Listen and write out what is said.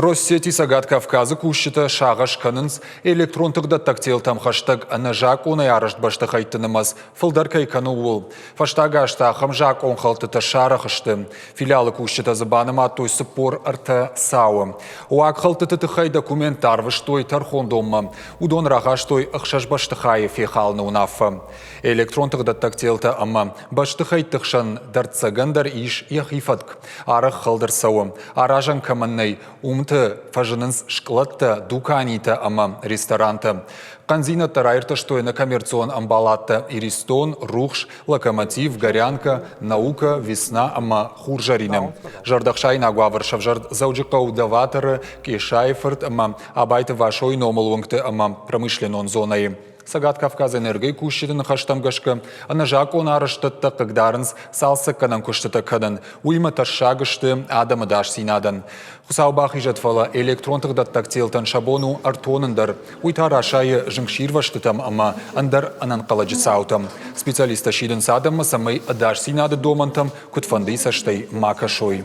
Россети Цӕгат Кавказы кусджытӕ сагъӕс кӕнынц, электрон тыхдӕттӕг телтӕм хӕстӕг ӕнӕзакъонӕй арӕзт бӕстыхӕйтты нымӕц фылдӕр кӕй кӕны, ууыл. Фӕстаг азты ахӕм закъонхӕлдтытӕ сарӕх сты. Филиалы кусджытӕ дзы банымадтой 43 цауы. Уагхӕлдтыты тыххӕй документтӕ арвыстой тӕрхондонмӕ. Уыдон рахастой ӕхсӕз бӕстыхайы фехалыны уынаффӕ. Электрон тыхдӕттӕг телтӕ ӕмӕ бӕстыхӕйтты хсӕн дӕрддзӕгӕн дӕр ис йӕхи фӕтк. Арӕх хӕлд ӕрцӕуы. Аразӕн кӕмӕн нӕй, уымты фӕзынынц скълӕдтӕ, дуканитӕ ӕмӕ ресторантӕ. Хъӕндзинӕдтӕ раиртӕстой нӕкоммерцион ӕмбаладтӕ «Иристон», «Рухс», «Локомотив», «Горянка», «Наука», «Весна» ӕмӕ «Хурзӕрин-ы». Зӕрдӕхсаинаг уавӕр сӕвзӕрд Дзӕуджыхъӕуы Доваторы, Къесайы-фырт ӕмӕ Абайты Васойы номыл уынгты ӕмӕ промышленнон зонӕйы. Цӕгат Кавказы энергийы кусджыты ныхӕстӕм гӕсгӕ, ӕнӕзакъон арӕзтӕдтӕ хъыгдарынц цалцӕггӕнӕн куыстытӕ кӕнын, уыимӕ тӕссаг сты адӕмы ӕдасдзинадӕн. Хуыцау бахизӕд, фӕлӕ электрон тыхдӕттӕг телтӕн сӕ бон у ӕртонын дӕр. Уый та расайы зынгсирвӕзтытӕм ӕмӕ ӕндӕр ӕнӕнхъӕлӕджы цаутӕм. Специалисттӕ сидынц адӕммӕ, цӕмӕй ӕдасдзинады домӕнтӕм куыдфӕндыйы цӕстӕй ма кӕсой.